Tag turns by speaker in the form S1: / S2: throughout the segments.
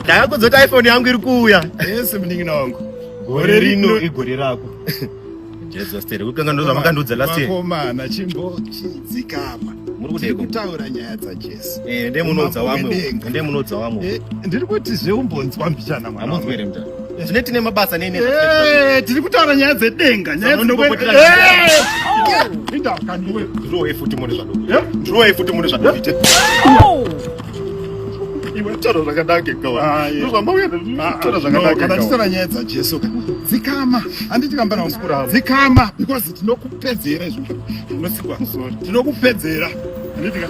S1: Ndakakudza kuti iPhone yangu iri kuuya.
S2: Yes, munin'ina wangu.
S1: Gore rino igore rako. Jesus tere kukanga ndo zvamakandiudza last year.
S2: Vakomana chimbochidzikama.
S1: Muri kudeko.
S2: Kutaura nyaya dzaJesu.
S1: Eh, ndiye munoudza
S2: Mambo
S1: wamwe.
S2: wedenga.
S1: Ndiye munoudza wamwe.
S2: Eh, ndiri kuti zveumbonzwa mbichana mwana.
S1: Hamunzwi here mutana? Zvine tine mabasa nei nei.
S2: Eh, tiri kutaura nyaya dzedenga, nyaya
S1: Munondipopotera
S2: Eh! Inda kandiwe.
S1: Ndirowe futi mune zvadokuita.
S2: Eh?
S1: Ndirowe futi mune zvadokuita. Iwe taura zvakanaka ikawa.
S2: Ah, yeah.
S1: Ndozvamauya taura
S2: No,
S1: zvakanaka.
S2: kana
S1: ikawa.
S2: tichitaura nyaya dzajesu ka dzikama handiti kambana dzikama because tinokupedzera izvo unosikwa tinokupedzera handiti ka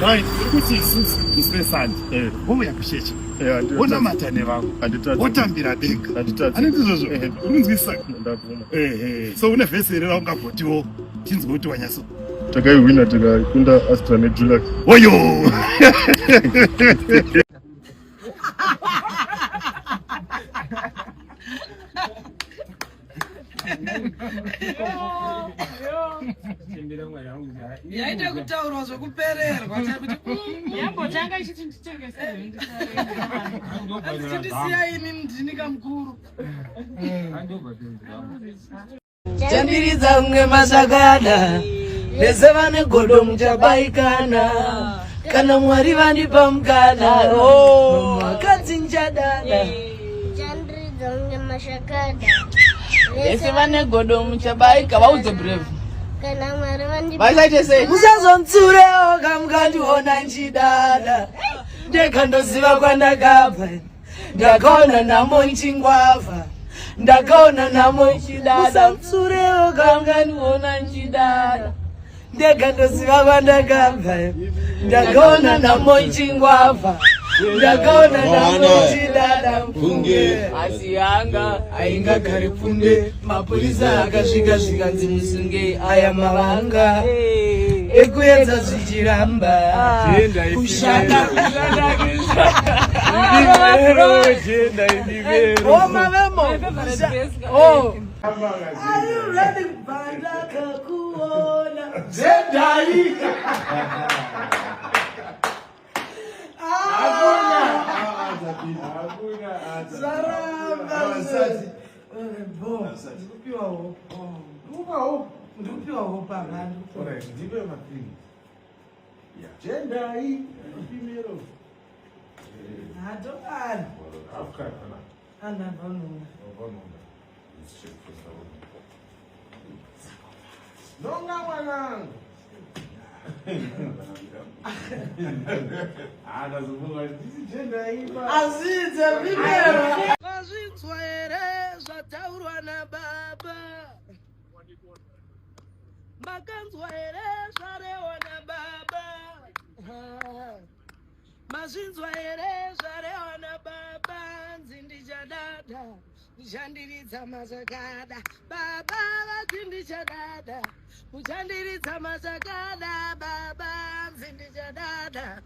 S2: right tiri kuti isusu musi wesande
S1: Eh.
S2: wouya kusheche
S1: Eh, handitadzi.
S2: wonamata nevamwe
S1: Handitadzi.
S2: wotambira denga
S1: Handitadzi.
S2: handiti izvozvo
S1: Eh.
S2: unonzwisisa
S1: Ndabvuma.
S2: ehe so une vhesi here raungagotiwo tinzwe kuti wanyaso
S1: Takaihwina tikakunda Astra neDulac.
S2: oyo
S3: Yaita kutaurwa zvekupererwa chakuti
S4: Yambotanga ichiti nditengese
S3: chindisiya ini ndini kamukuru. Chandiridza kunge mashakada vese vane godo muchabaikana kana Mwari vandipa mukana oh, vakadzi ndichadada
S5: Chandiridza kunge mashakada
S3: vese vane godo muchabaika vaudze brave
S5: kana Mwari vandipa
S3: vachaite sei musazonitsurewo kamukandiona nchidada ndega ndoziva kwandakabva ndakaona nhamo nchingwavha ndakaona nhamo nchidada musanitsurewo kamukandiona nchidada ndega ndoziva kwandakabva ndakaona nhamo nchingwavha ndakaona nhamo nchidada mfunge asi yanga aingagari pfunde mapurisa akasvika zvikanzi musunge aya mavanga ekuedza zvichiramba kushanda Oh, mavemo. Oh. Are you ready? Bandakakuona.
S2: Zendai.
S3: Zvaramba. Bo. Ndikupiwa hope. Ndikupiwa hope apa. Ndikupiwa. Hatokani. Ana vanonga.
S2: Nonga mwanangu.
S3: Azvidze vimero. Mazvinzwa here zvataurwa nababa? Makanzwa here zvarehwa nababa? Mazvinzwa here zvarehwa nababa? Nzi ndichadada, ndichandiridza mazakada. Baba vati ndichadada, muchandiridza mazakada. Baba nzi ndichadada.